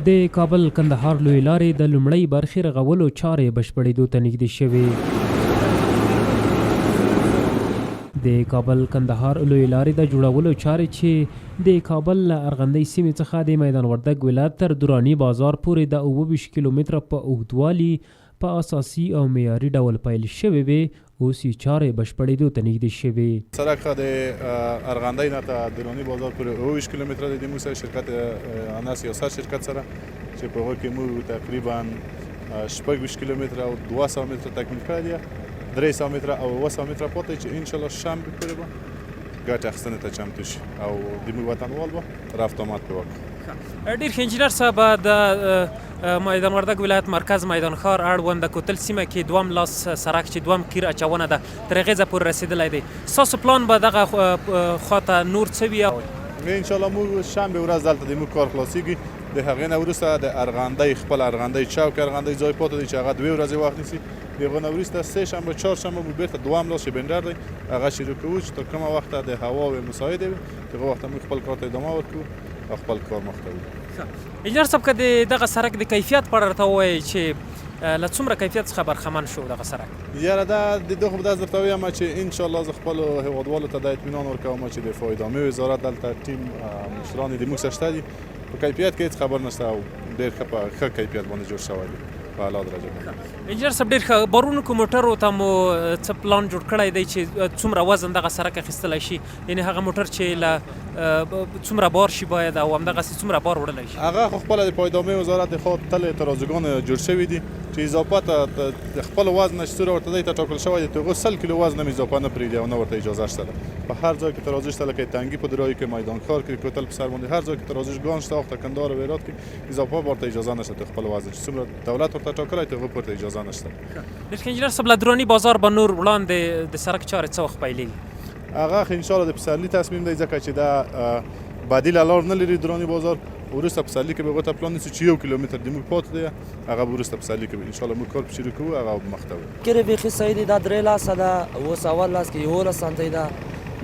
د کابل کندهار لویې لارې د لومړۍ برخې رغولو چارې بشپړېدو ته نږدې شوې. د کابل کندهار لویې لارې د جوړولو چارې چې د کابل له ارغندۍ سیمې څخه د میدان وردګ ولایت تر دراني بازار پورې د 27 کیلومتره په اوږدوالي په اساسي او معیاري ډول پیل شوې وې، اوس یې چارې بشپړېدو ته نږدې شوې. سړک د ارغندۍ نه تر دراني بازار پورې 27 کیلومتره دی، د موږ سره شرکت انس یاسر شرکت سره چې په هغه کې موږ تقریبا 26 کیلومتره او 200 متره تکمیل کړی دی، 300 متره او 700 متره پاتې چې ان شاء الله شنبې پورې به ګټه اخیستنې ته چمتو شي او د موږ وطنوال به رفت آمد پرې وکړي. ډېر ښه انجینر صاحب، د میدان وردګ ولایت مرکز میدان ښار اړوند د کوتل سیمه کې دوم لاس سرک چې دوم قیر اچونه ده تر هغې ځایه پورې رسېدلی دی، ستاسو پلان به دغه خواته نور څه وي؟ ان شاء الله موږ شنبه ورځ دلته د موږ کار خلاصیږي، د هغې نه وروسته د ارغندۍ خپل ارغندۍ چوک ارغندۍ ځای پاتې دی چې هغه دوې ورځې وخت نیسي، د هغه نه وروسته سه شنبه چهار شنبه موږ بیرته دوم لاس چې بنډر دی هغه شروع کوو چې تر کومه وخته د هوا مساعدې وي تر هغه وخته موږ خپل کار ته ادامه ورکوو او خپل کار مخته وړو. انجنیر صاحب که د دغه سرک د کیفیت په اړه راته ووایئ چې له څومره کیفیت څخه برخمن شو دغه سرک؟ یاره دا د دغه به داسې درته ووایم چې ان شاء الله زه خپلو هیوادوالو ته دا اطمینان ورکوم چې د دفاع ادامې وزارت دلته ټیم مشران یې د موږ سره شته دي، په کیفیت کې هیڅ خبر نشته او ډیر ښه په ښه کیفیت باندې جوړ شوی دی په اعلی درجه باندې. انجنیر صاحب ډیر ښه، باروونکو موټرو ته مو څه پلان جوړ کړی دی چې څومره وزن دغه سرک اخیستلی شي، یعنی هغه موټر چې له څومره بار شي باید او همدغسې څومره بار وړلی شي؟ هغه خو خپله د پایدامې وزارت د خوا تل ترازوګان جوړ شوي دي چې اضافه ته د خپل وزن نه چې څومره ورته دی ته ټاکل شوی دی تر هغو 100 کیلو وزن هم اضافه نه پرېږدي او نه ورته اجازه شته ده. په هر ځای کې ترازو شته لکه تنګي په درایو کې، میدان ښار کې، کوتل په سر باندې هر ځای کې ترازو ګان شته، اخته کندهار او هرات کې اضافه بار ته اجازه نشته تر خپل وزن چې څومره دولت ورته ټاکلی تر هغو پورته اجازه نشته. ډېر ښه انجینر صاحب، له دراني بازار به نور وړاندې د سرک چارې څه وخت پیلېږي؟ هغه خو ان شاء الله د پسرلي تصمیم دی ځکه چې دا بدیله لار نه لري دراني بازار، وروسته پسرلي کې به هغه ته پلان نیسو چې 1 کیلومتر د موږ پاتې دی هغه به وروسته پسرلي کې ان شاء الله موږ کار په شروع کوو هغه به مخته وړو. کرې بیخي صحیح دی، دا درې لاسه ده، اوس اول لاس کې 11 سانتۍ ده،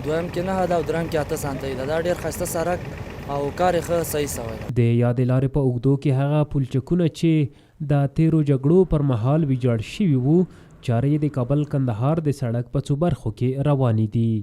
دویم کې 9 ده او دریم کې 8 سانتۍ ده، دا ډېر ښایسته سرک او کار یې ښه صحیح سوی دی. د یادې لارې په اوږدو کې هغه پولچکونه چې د تېرو جګړو پر مهال ویجاړ شوي وو، چارې یې د کابل کندهار د سړک په څو برخو کې روانې دي.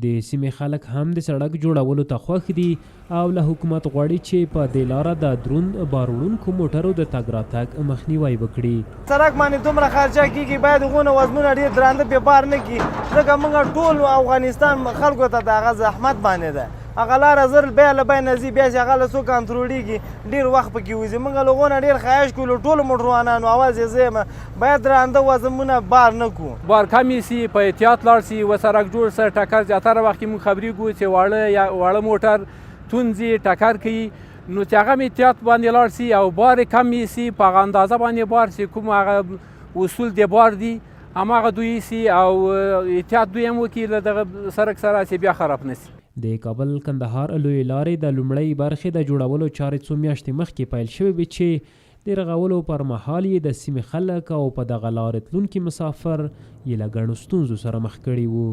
د سیمې خلک هم د سړک جوړولو ته خوښ دي او له حکومت غواړي چې په دې لاره د دروند بار وړونکو موټرو د تګ راتګ مخنیوی وکړي. سړک باندې دومره خرچه کیږي باید هغونه وزنونه ډیر درانده پې بار نه کړي ځکه موږ ټول افغانستان خلکو ته د هغه زحمت باندې ده، هغه لاره زر بیا له بیا نه ځي، بیا چې هغه له څو کنټرولېږي ډېر وخت پکې وځي. موږ له هغو نه ډېر خواهش کوو له ټولو موټروانانو اواز یې زه یم باید درانده وزنونه بار نه کړو. بار کم سي، په احتیاط لاړ سي، و سرک جوړ سه. ټکر زیاتره وخت کې موږ خبرېږو چې واړه یا واړه موټر تونځي ټکر کوي، نو چې هغه هم احتیاط باندې لاړ سي او بار یې کم سي، په هغه اندازه باندې بار سي کوم هغه اصول د بار دي هماغه دوی سي او احتیاط دوی هم وکړي له دغه سرک سره چې بیا خراب نه سي. د کابل کندهار لویې لارې د لومړۍ برخې د جوړولو چارې څو میاشتې مخکې پیل شوې وې چې د رغولو پر مهال یې د سیمې خلک او په دغه لارې تلونکي مسافر یې له ګڼو ستونزو سره مخ کړي وو.